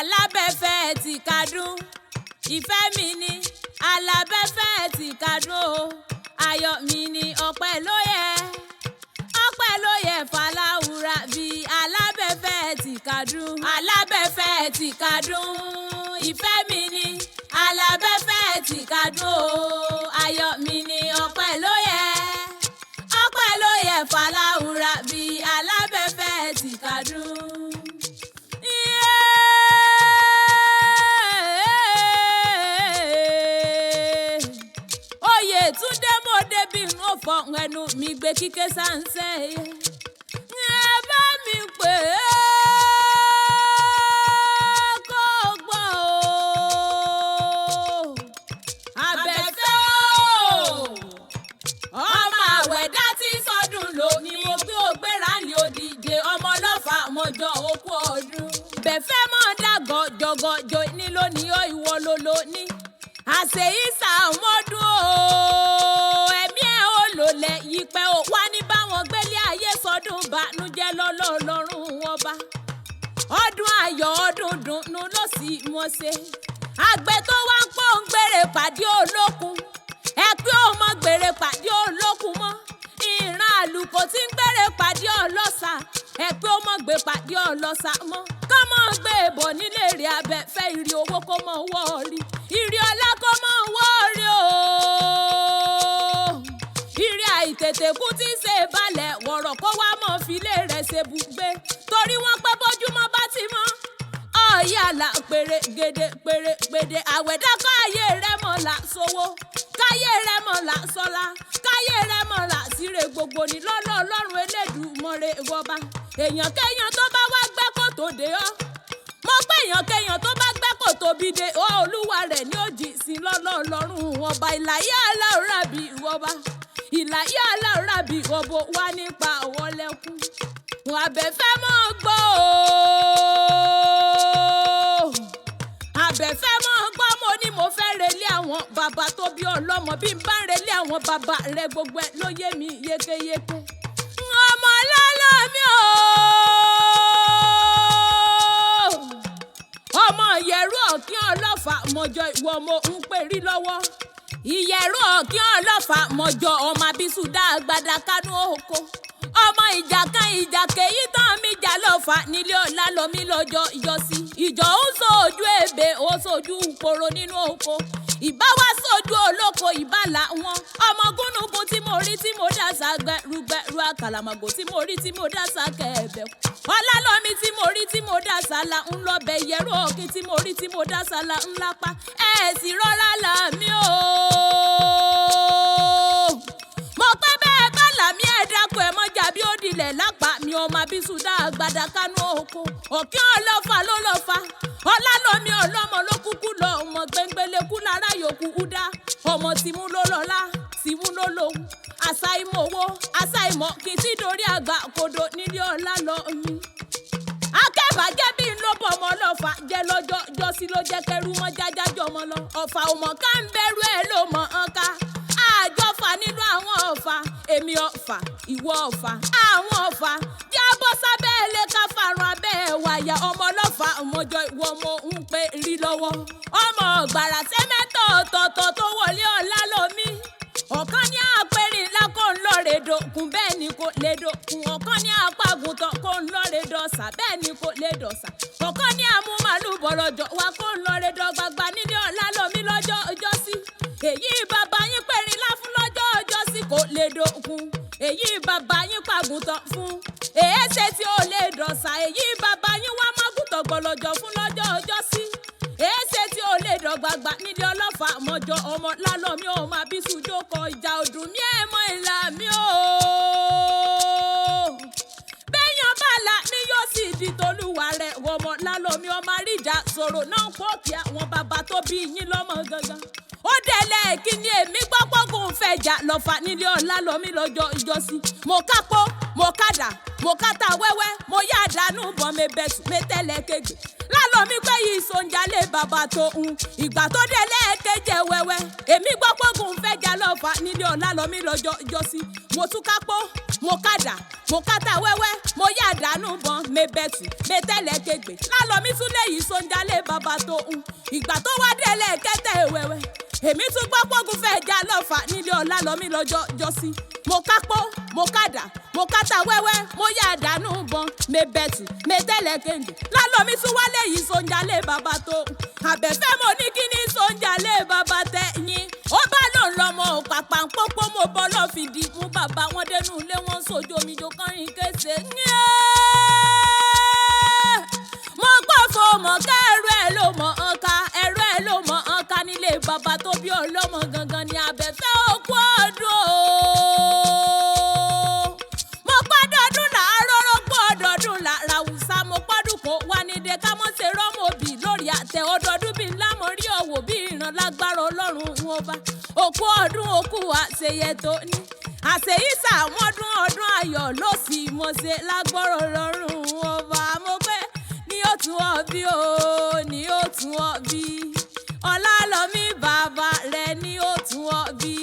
Alábẹ́fẹ́ ti kadún, ìfẹ́ mi ni alábẹ́fẹ́ ti kadún o, ayọ̀ mi ni ọpẹ́ ló yẹ, ọpẹ́ ló yẹ fàlàwùrà bí alábẹ́fẹ́ ti kadún. Alábẹ́fẹ́ ti kadún, ìfẹ́ mi ni alábẹ́fẹ́ ti kadún o, ayọ̀ mi ni ọpẹ́ ló yẹ, ọpẹ́ ló yẹ fàlàwùrà bí alábẹ́fẹ́ ti kadún. Oyè Túndé mo débi ń fọ ẹnu mi gbé kíké sáńsẹ́ yẹ. Ẹ bá mi pè é kó gbọ́ o. Àbẹ̀fẹ́ o, ọmọ àwẹ̀dá tí sọdún lò ní mo gbé ògbéra ní òdìje ọmọ ọlọ́fà mọ́jọ òkú ọdún. Bẹ̀fẹ́ mọ́ dàgọ̀ jọgọjọ ní lónìí ó ìwọ ló lóní. Àṣeyíṣà mọ́dún o, ẹ̀mí ẹ̀ ò lòlẹ̀ yípẹ́ ò wá ní báwọn gbélé ayé sọdún bànújẹ́ lọ́lọ́lọ́rùn wọn bá. Ọdún ayọ̀ ọdún dùnnú ló sì wọ́n ṣe. Àgbẹ̀ tó wá ń pọ̀ ń gbèrè pàdé olókun. Ẹ pé ó mọ gbèrè pàdé olókun mọ́. Ìran àlùkò tí ń gbèrè pàdé ọlọ́ṣà. Ẹ pé ó mọ gbé pàdé ọlọ́ṣà mọ́. Kọ́ mọ́ gbé bọ̀ nílé rẹ̀ abẹ́fẹ́ ìrì owó kó mọ́ wọ́ rí. Ìrì ọlá kó mọ́ wọ́ rí o. Ìrì àìtètè kú tí ń ṣe balẹ̀ wọ̀rọ̀ kó wá mọ̀ fílé rẹ̀ ṣe bùgbé. Torí wọ́n pẹ́ bójúmọ́ bá ti mọ́. Ọ̀yà là pèrè gèdè pèrè gbèdè àwẹ̀dákọ̀ ayé rẹ̀ mọ̀ là sówó. Káyé rẹ̀ mọ̀ là sọ́lá. Káyé rẹ̀ mọ̀ là síre gbogbo ní lọ́lọ́ Ọlọ́run Elédùmarè wọba. Èèyàn kéèyàn tó bá wá gbẹ́ kòtò dé ọ́. Mo pé èèyàn kéèyàn tó bá gbẹ́ kòtò bí dé ọ́, olúwa rẹ̀ ní òjì sí lọ́lọ́ Ọlọ́run ọba. Ìlàyé aláwòrábí ọba. Ìlàyé aláwòrábí ọbọ wá nípa ọwọ́ lẹ́kún. Àbẹ̀fẹ́ mọ́ gbọ́ o. Àbẹ̀fẹ́ mọ́ gbọ́, mo ní mo fẹ́ relé àwọn bàbá tó bí ọlọ́mọ, bí n bá ń relé àwọn bàbá rẹ gbogbo ẹ̀ ló yé mi yékéyéké. Ọmọ lọ́lọ́ mi o. Ọmọ ìyẹ̀rú ọ̀kín ọlọ́fà mọ̀jọ ìwọ mo ń pè rí lọ́wọ́. Ìyẹ̀rú ọ̀kín ọlọ́fà mọ̀jọ ọmọ abisu dá agbada kánú oko. Ọmọ ìjà kan ìjà kèyí tán mi jà lọ́fà nílé ọ̀la lọ́mí lọ́jọ́ ìjọsí. Ìjọ ń sojú ebè ó sojú poro nínú oko. Ìbá wá sojú olóko ìbálà wọn. Ọmọ gúnugún tí mo rí tí mo dá sa gbẹrúgbẹrú àkàlàmọ̀gò tí mo rí tí mo dá sa kẹ̀ẹ̀bẹ̀. Ọlálọ́mí tí mo rí tí mo dá sa la ń lọ́bẹ̀ ìyẹ̀rú ọ̀kín tí mo rí tí mo dá sa la ń lápá. Ẹ sì rọra là mí o. Mo pẹ́ bẹ́ẹ̀ bá làmí ẹ̀ dákun ẹ̀ mọ́jà bí ó dilẹ̀ lápá mi ọmọ abisu dá agbada kánú oko. Ọ̀kín ọlọ́fà ló lọ́fà. Ọlálọ́mí ọlọ́mọ ló kúkú lọ ọmọ gbẹngbẹlẹ́kú lára yòókù údá. Ọmọ tìmú ló lọ́lá, tìmú ló lòun. Àṣà ìmọ̀ owó, àṣà ìmọ̀ kì í tí dorí àgbà kodò nílé ọlá lọ mi. Akẹ́bàjẹ́ bí n ló bọ̀ ọmọ ọlọ́fà jẹ́ lọ́jọ́ jọ́sí ló jẹ́ kẹrù mọ́ jájájọ́ ọmọ lọ. Ọ̀fà ò mọ̀ ká ń bẹ̀rù ẹ̀ ló mọ̀ ọ́n ká. Àjọfà nínú àwọn ọ̀fà, èmi ọ̀fà, ìwọ ọ̀fà, àwọn ọ̀fà. Jábọ́ sábẹ́ ilé ká farun abẹ́ wàyà ọmọ ọlọ́fà ọmọjọ ìwọ mo ń pè rí lọ́wọ́. Ọmọ ọ̀gbàrà sẹ́mẹ́tọ̀ ọ̀tọ̀ọ̀tọ̀ tó wọlé ọ̀la lómi. Ọ̀kan ní apẹ̀rìn ńlá kó ń lọ rè dòkun bẹ́ẹ̀ ni kò lè dòkun. Ọ̀kan ní apàgùntàn kó ń lọ rè dọ̀sà bẹ́ẹ̀ ni kò lè dọ̀sà. Ọ̀kan ní amúmàlú bọ̀rọ̀jọ̀ wa kó ń lọ rè dọ̀gbàgbà nílé ọ̀la lómi lọ́jọ́ ọjọ́sí. Èyí bàbá yín pẹ̀rìn lá fún lọ́jọ́ ọjọ́sí kò lè dòkun. Èyí bàbá yín pàgùntàn fún. Èéṣe tí ó lè dọ̀sà. Èyí bàbá yín wá mágùntàn gbọ̀lọ̀jọ̀ fún lọ́jọ́ ọjọ́sí. Èéṣe tí ó lè dọ̀gbàgbà nílé ọlọ́fà mọ́jọ ọmọ lálọ́mí ọmọ abisu jókòó ìjà ọdún mi ẹ̀ mọ́ ìlà mi o. Bẹ́yàn bá là mí yóò sì di tolúwa rẹ̀ ọmọ lálọ́mí ọmọ àríjà sọ̀rọ̀ náà kó kí àwọn bàbá tó bí yín lọ́mọ gangan. Ó dẹ̀lẹ̀ kí ni èmi gbọ́ pọ́gùn fẹ̀jà lọ́fà nílé ọlá lọ́mí lọ́jọ́ ìjọsí. Mo kápó mo Mo kàdà, mo kàtà wẹ́wẹ́, mo yá àdánù bọ̀ mi bẹ̀sù mi tẹ́lẹ̀ kejì. Lálọ́ mi pé yìí sọ̀njalè bàbá tó ń. Ìgbà tó dé lẹ́ẹ̀kejì wẹ́wẹ́, èmi gbọ́ pọ́gùn fẹ́ jà lọ́fà nílé Ọlálọ́mí lọ́jọ́ jọ́sí. Mo tún kápó, mo kàdà, mo kàtà wẹ́wẹ́, mo yá àdánù bọ̀ mi bẹ̀sù mi tẹ́lẹ̀ kejì. Lálọ́ mi tún lè yìí sọ̀njalè bàbá tó ń. Ìgbà tó wá dé lẹ́ẹ̀kẹ́tẹ̀ wẹ́wẹ́, èmi tún gbọ́ pọ́gùn fẹ́ jà lọ́fà nílé Ọlálọ́mí lọ́jọ́ jọ́sí. Mo kápó, mo kàdà, mo kàtà wẹ́wẹ́, mo yá àdánù bọ̀n mi bẹ̀tù mi tẹ́lẹ̀ kéńdé. Lálọ́mí tún wálé yìí sọ̀njalè bàbá tó. Àbẹ̀fẹ́ mo ní kí ní sọ̀njalè bàbá tẹ̀ yín. Ó bá lòun lọ́mọ pàpà ń pópó mo bọ́ lọ́ fìdí mú bàbá wọn dénú ilé wọn sojú omi jó kọrin kése. Mo gbọ́ fọmọ kẹ́rù ẹ̀ ló mọ̀ ọ́n ká, ẹ̀rọ ẹ̀ ló mọ̀ ọ́n ká nílé bàbá tó bí ọlọ́mọ gangan ni Àbẹ̀fẹ́ òkú ọdún o. Mo pọ́dọọdún làárọ̀ rọ́gbọ́ ọdọọdún làrá wùsà, mo pọ́dún kó wá ní de ká mọ́ ṣe rọ́mọ òbí lórí àtẹ ọdọọdún bíi ńlá mo rí ọ̀wọ̀ bí ìran lágbára Ọlọ́run wọn bá. Òkú ọdún òkú àṣeyẹ tó ní. Àṣeyíṣà mọ́dún ọdún ayọ̀ ló sì mọ̀ ṣe lágbọ́rọ̀ Ọlọ́run wọn bá. Mo pé ní ó tún ọ bí o, ní ó tún ọ bí. Ọlálọ́mí bàbá rẹ̀ ní ó tún ọ bí.